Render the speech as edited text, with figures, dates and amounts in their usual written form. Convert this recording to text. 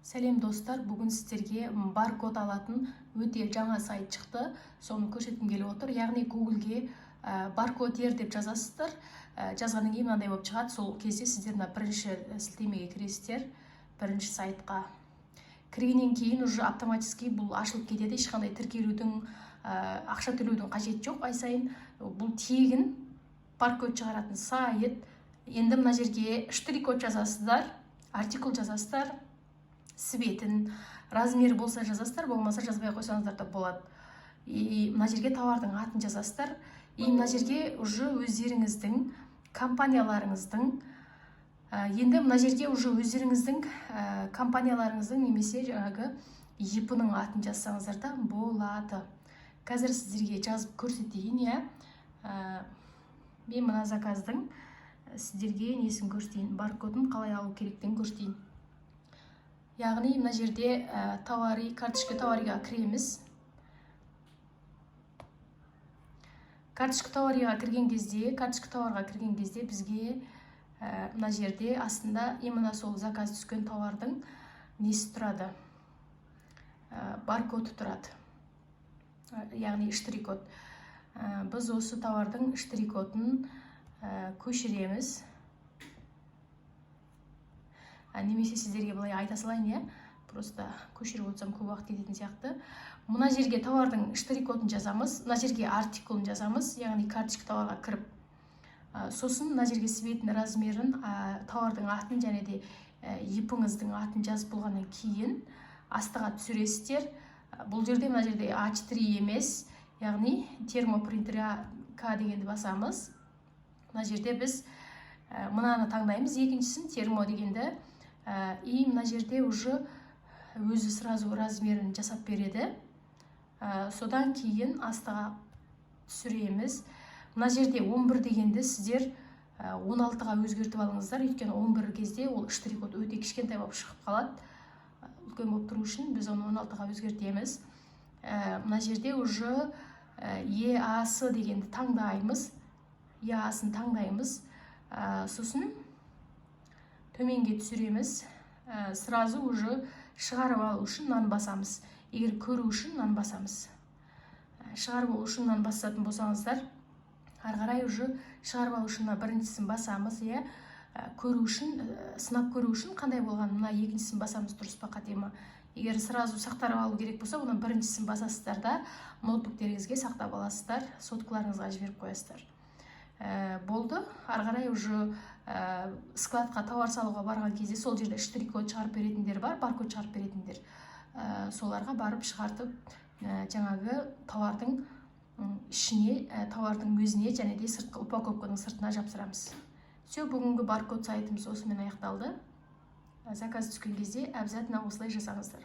Сәлем, достар! Бүгін сіздерге баркод алатын өте жаңа сайт шықты, соны көрсеткім келіп отыр. Яғни Гуглге «баркодер» деп жазасыздар. Жазғаннан кейін мынандай болып шығады. Сол кезде сіздер мына бірінші сілтемеге кіресіздер. Бірінші сайтқа кіргеннен кейін уже автоматически бұл ашылып кетеді. Ешқандай тіркелудің, ақша төлеудің қажеті жоқ ай сайын. Бұл тегін баркод шығаратын сайт. Енді мына жерге штрих код жазасыздар, артикул жазасыздар, цветін, размер болса жазасыздар, болмаса жазбай қойсаңыздар да болады. И мына жерге товардың атын жазасыздар. И мына жерге уже өздеріңіздің компанияларыңыздың енді мына жерге уже өздеріңіздің компанияларыңыздың немесе жаңағы ИП-ның атын жазсаңыздар да болады. Қазір сіздерге жазып көрсетейін, иә. Мен мына заказдың сіздерге несін көрсетейін, баркодын қалай алу керектігін көрсетейін. Яғни мына жерде товары, карточка товарыға кіреміз. Карточка товарыға кірген кезде, карточка товарға кірген кезде бізге мына жерде астында именно сол заказ түскен товардың несі тұрады, баркоды тұрады, яғни штрих код. Біз осы товардың штрих кодын көшіреміз. Немесе сіздерге былай айта салайын, иә, просто көшіріп отырсам, көп уақыт кететін сияқты. Мына жерге товардың штрих кодын жазамыз, мына жерге артикулын жазамыз, яғни карточка товарға кіріп. Сосын мына жерге цветін, размерін, товардың атын және де ИП-іңіздің атын жазып болғаннан кейін астыға түсіресіздер. Бұл жерде, мына жерде А4 емес, яғни термопринтер К дегенді басамыз. Мына жерде біз мынаны таңдаймыз, екіншісін, термо дегенді. И мына жерде уже өзі сразу размерін жасап береді. Содан кейін астыға түсіреміз. Мына жерде 11 дегенді сіздер 16-ға өзгертіп алыңыздар, өйткені 11 кезде ол штрих код өте кішкентай болып шығып қалады. Үлкен болып тұру үшін біз оны 16-ға өзгертеміз. Мына жерде уже ЕАС дегенді таңдаймыз, ЕАС-ын таңдаймыз. Сосын төменге түсіреміз. Сразу уже шығарып алу үшін мынаны басамыз, егер көру үшін мынаны басамыз. Шығарып алу үшін мынаны басатын болсаңыздар, ары қарай уже шығарып алу үшін мына біріншісін басамыз, иә. Көру үшін, сынап көру үшін қандай болғанын, мына екіншісін басамыз, дұрыс па, қате ма. Егер сразу сақтарып алу керек болса, оның біріншісін басасыздар да, ноутбуктеріңізге сақтап аласыздар, соткаларыңызға жіберіп қоясыздар. Болды, ары қарай уже складқа товар салуға барған кезде сол жерде штрих код шығарып беретіндер бар, баркод шығарып беретіндер. Соларға барып шығартып, жаңағы товардың ішіне, товардың өзіне және де сыртқы упаковканың сыртына жапсырамыз. Все, бүгінгі баркод сайтымыз осымен аяқталды. Заказ түскен кезде обязательно осылай жасаңыздар.